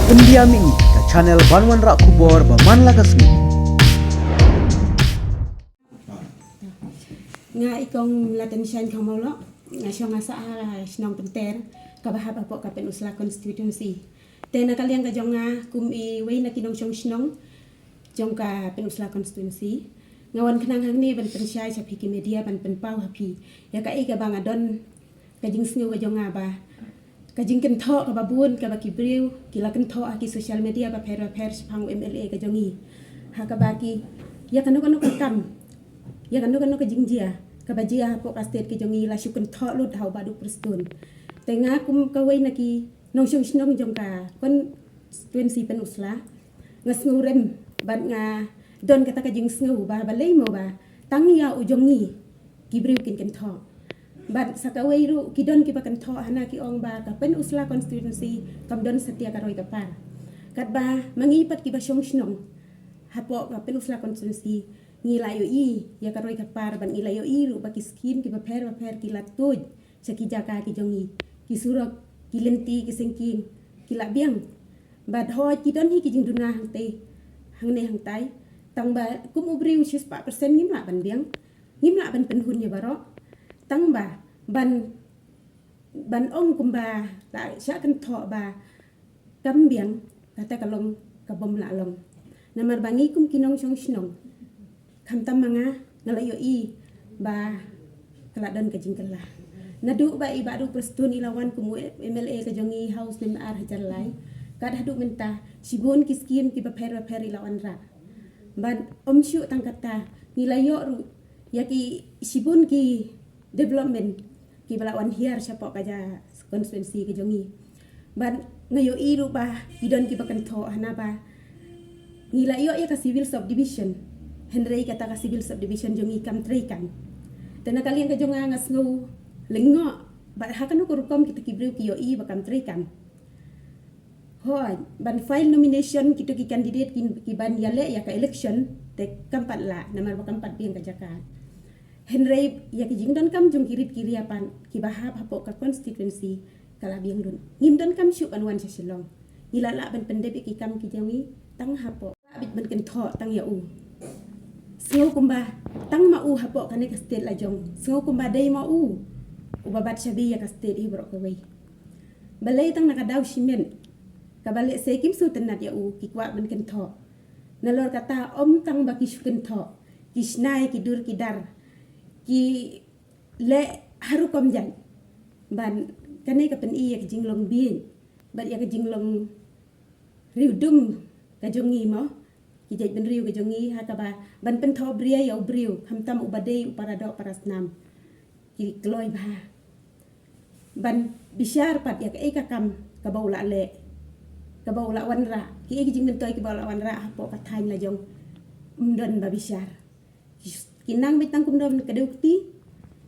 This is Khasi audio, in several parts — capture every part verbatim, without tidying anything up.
India Mini, ka channel ban wanrah khubor ba man la ka sngi. Nga i kong Laten Shine Khongmawloh, nga shong nga sah ha shnong Pynter, kaba hap hapoh ka Pynursla constituency. Te na ka liang ka jong nga kum i wei na ki nongshong shnong jong ka Pynursla constituency, nga wan khnang hangne ban pynshai sha phi ki media ban pynpaw ha phi ïa kaei kaba nga don ka jingsngew ka jong nga ba ka jingkynthoh kaba bun kaba ki briew ki la kynthoh ha ki social media bapher bapher shaphang u M L A ka jong ngi. Ha kaba ki ïa kano kano ka kam, ïa kano kano ka jingjia kaba jia hapoh ka state ka jong ngi la shu kynthoh lut ha u Bah Duh Prestone. Te nga kum kawei na ki nongshong shnong jong ka constituency Pynursla, nga sngewrem bad nga don kata ka jingsngew ba balei mo ba tang ïa u jong ngi ki briew kin kynthoh. Bad sa kawei ruh ki don kiba kynthoh hana ki ong ba ka Pynursla constituency kam don satia ka roi ka par. Katba ma ngi pat kiba shong shnong hapoh ka Pynursla constituency ngi la ïohi ïa ka roi ka par bad ngi la ïohi ruh ba ki skim kiba pher bapher ki la tuid sha ki jaka ki jong ngi, ki surok, ki lynti, ki sengking ki la biang. Bad hooid ki don hi ki jingduna hangtei hangne hangtai, tang ba kum u briew shispah percent ngim lah ban biang, ngim lah ban pynhun ïa baroh. Tang ba ban ban ong kumba la shah kynthoh ba kam biang, kata ka long ka bym lah long. Namar ba ngi kum ki nongshong shnong, khamtam ma nga, nga la ïohi ba ka la don ka jingkylla. Naduh ba i Bah Duh Prestone i la wan kum u M L A ka jong ngi ha u snem ar hajar lai, kat haduh mynta shibun ki skim kiba pher bapher i la wanrah. Bad ym shuh tang kata, ngi la ïoh ruh ïa ki shibun ki development kiba la wan hiar shapoh ka ja constituency ka jong ngi. Bad nga ïohi ruh ba ki don kiba kynthoh hana ba ngi la ïoh ïa ka civil subdivision, hynrei kata ka civil subdivision jong ngi kam trei kam. Te na ka liang ka jong nga, nga sngew lyngngoh bad ha kano ka rukom kita ki briew ki ïohi ba kam trei kam. Hooid, ban file nomination kito ki candidate ki, ki ban ïaleh ïa ka election, te kam pat lah namar ba kam pat biang ka jaka. Hynrei ïa ki jingdonkam jong ki rit ki ria pat kiba hap hapoh ka constituency ka la biang lut. Ngim donkam shuh ban wan sha Shillong, ngi la lah ban pyndep ïa ki kam ki jong ngi tang hapoh. Lah bit ban kynthoh tang ïa u. Sngew kumba tang ma u hapoh kane ka state la jong, sngew kumba dei ma u uba bat shabi ïa ka state hi baroh kawei. Balei tang na ka daw shimet kaba lehse kim sngewtynnat ïa u ki kwah ban kynthoh. Nalor kata ym tang ba ki shu kynthoh, ki shna ïa ki dur ki dar, ki leh ha rukom jait. Ban kane ka pyni ïa ka jinglong bieit bad ïa ka jinglong riewdum ka jong ngi mo, ki jait bynriew ka jong ngi, ha kaba ban pynthohbria ïa u briew, khamtam uba dei u para doh para snam, ki kloi bha. Ban bishar pat ïa kaei ka kam kaba u la leh, kaba u la wanrah, kiei ki jingmyntoi kiba u la wanrah hapoh ka thaiñ la jong, ym don ba bishar. Ki nang beit tang kumno ban kdew kti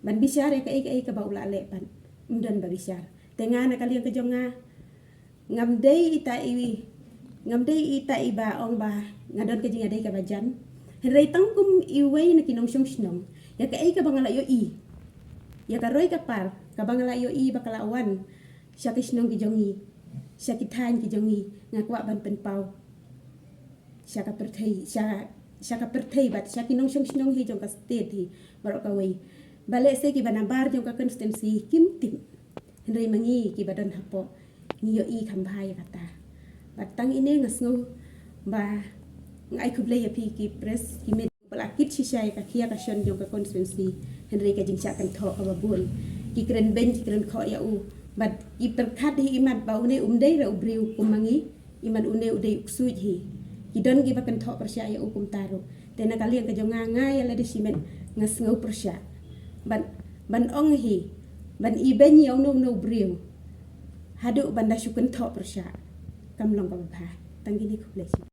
ban bishar ïa kaei kaei kaba u la leh pat, ym don ba bishar. Te nga na ka liang ka jong nga, ngam dei ita i, ngam dei ita iba ong ba nga don ka jingïadei kaba jan. Hynrei tang kum iwei na ki nongshong shnong, ïa kaei kaba nga la ïohi, ïa ka roi ka par kaba nga la ïohi ba ka la wan sha ki shnong ki jong ngi, sha ki thaiñ ki jong ngi, nga kwah ban pynpaw sha ka pyrthei, sha, sha ka pyrthei bad sha ki nongshong shnong hi jong ka state hi baroh kawei. Ba lehse kiba nabar jong ka constituency kim tip, hynrei ma ngi kiba don hapoh ngi ïohi kham bha ïa kata. Bad tang ine nga sngew ba nga ai khublei ïa phi ki press, ki media ba la kit shisha ïa ka khia ka shon jong ka constituency, hynrei ka jingshah kynthoh kaba bun, ki kren beiñ ki kren khoh ïa u. Bad ki pyrkhat hi imat ba une um dei re u briew kum ma ngi, imat une u dei u ksuid hi. Ki don kiba kynthoh pyrshah ïa u kumta ruh. Te na ka liang ka jong nga, nga ïa lade shimet nga sngew pyrshah. Ban, ban ong hi, ban ibeiñ ïa uno uno u briew haduh ban da shu kynthoh pyrshah, kam long kaba bha. Tang kine, khublei shibun.